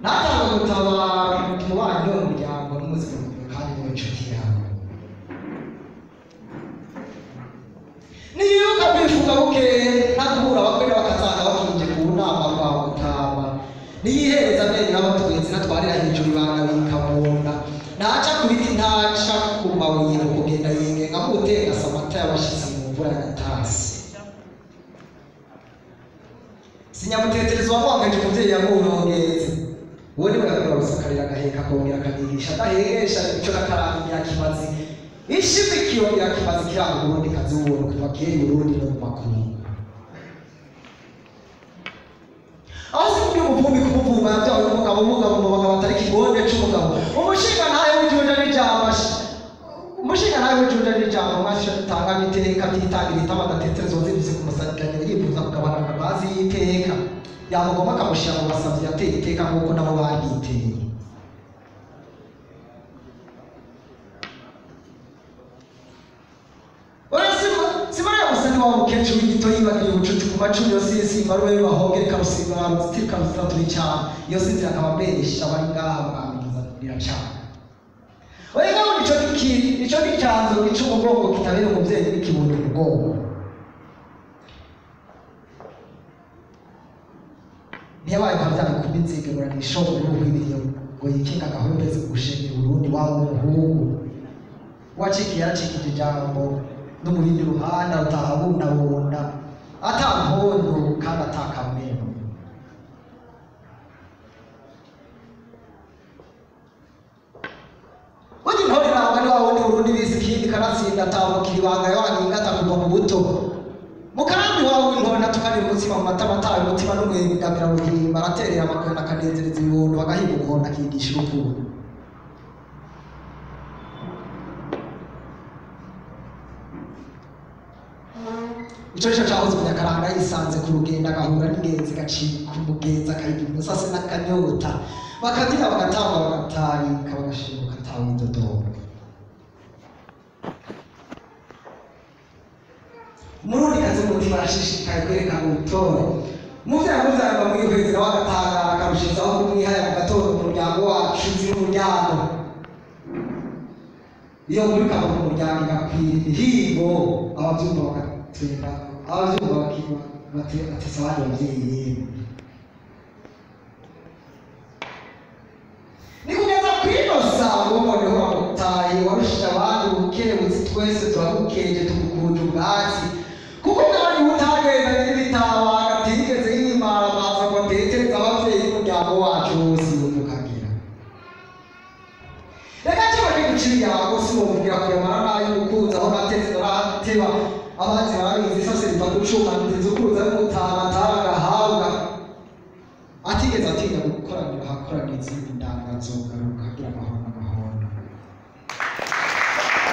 Natanga gutabara umubanyi w'umuryango n'umuzima kandi niwe nshuti yawe. Niyibuka kwifuka bukeye ntakubura abakwe n'abakazana bakinje ku nama kwa Mutama. Niyihereza amenyo n'abatwenzi natwarira hejuru ibanga bika mu nda. Ntaca ku biti ntaca ku mabuye mu kugenda yengenga nk'utekasa amata y'abashitsi mu mvura y'agatasi. Sinyamutetereza wamwangaje umuvyeyi yamuhongeze. Uwo niwe yakura gusakarira agaheka akongera akanigisha adahegesha imico n'akaranga kimazi. Ishimikiro irakimazi kiranga Uburundi kazi w'ubuntu kuva kera i Burundi no mu makungu. Aho si kuri umuvumbi kumuvumba yabyawe n'umugabo, umugabo mu bagabo atari ikigonde c'umugabo. Umushinga ntahe w'ijunja n'ijambo, umushinga ntahe w'ijunja n'ijambo mwasha dutanga iteka byitangira itama adatetereza uwazindutse kumusanganya yifuza kugabana amabazi y'iteka. Yamugoma akamushira mu basavyi yateye iteka nk'uko nabo baryiteye. Simara musani wa mukecuru w'igito yibagiye ubucuti ku macumu yose y'isi ibaruwa y'abahongere ikarusimba baruzitira ikaruzitira turi cyane iyo sinzira akaba ambesha abari ngaha mwamwizanira cyane. Oya ngabo nico gikiri nico gicanzo gica umugongo kitabera umuvyeyi n'ikibondo umugongo. Ntiyabaye kwa vya bikumi nzigemura n'ishobora n'ubuhwibiriye ngo yikinga agahumbezi mu gushengera Uburundi waba w'umuhungu. Uwacikiye yaracikije ijambo no mu rindi ruhande rutahabundabunda ata mpundu kandi ata kameno. Burya intore iranga ni wa wundi Burundi bise ikindi kanatsinda atambukira ibanga yabanye ingata kuva mu buto. Mu karambi wawe w'intore natukanira umutsima mu matama ataye umutima n'umwegamira ruhimba araterera amakona akanezereza ibibondo bagahiga umuhondo akigisha urukundo. Ico nico cahoze umunyakaranga yisanze ku rugendo agahura n'ingenzi gacika umugenzi akayigira umusase n'akanyota bakabyina bagatamba bagatarika bagashibuka atawidodomba. Umurundi kazi umutima arashishikaye kwerekana ubutore. Umuvyeyi amuvyara ngo amwihweze nawe agatangara akarushizaho kumwihaya mu gatondo mu muryango wacu nzi n'umuryango. Iyo nkuru ikava mu muryango igakwira imihigo abavyumva bagatwenga abavyumva bakiba batesa abandi bavyeyi yemwe. Ni kugeza kw'ino sango noneho bamutaye warushije abandi ubukerebutsi twese turagukeje tugukunje ubwatsi. Kuko umwanya utagendanye n'ibitabanga atigeze yimaramaza ngo atekereze abavyeyi b'umuryango wacu wose yumva ukagira. Reka kiba kiguca ibiyago sinumvira kuyamara n'ay'umukunzi aho nateze narateba abanzi barabizi isase riva gucuma nziza ukuza y'umutana ataragahabwa. Atigeze atinya gukoranira ahakoraniye izindi ndangazogaruka agira amahoro n'amahoro.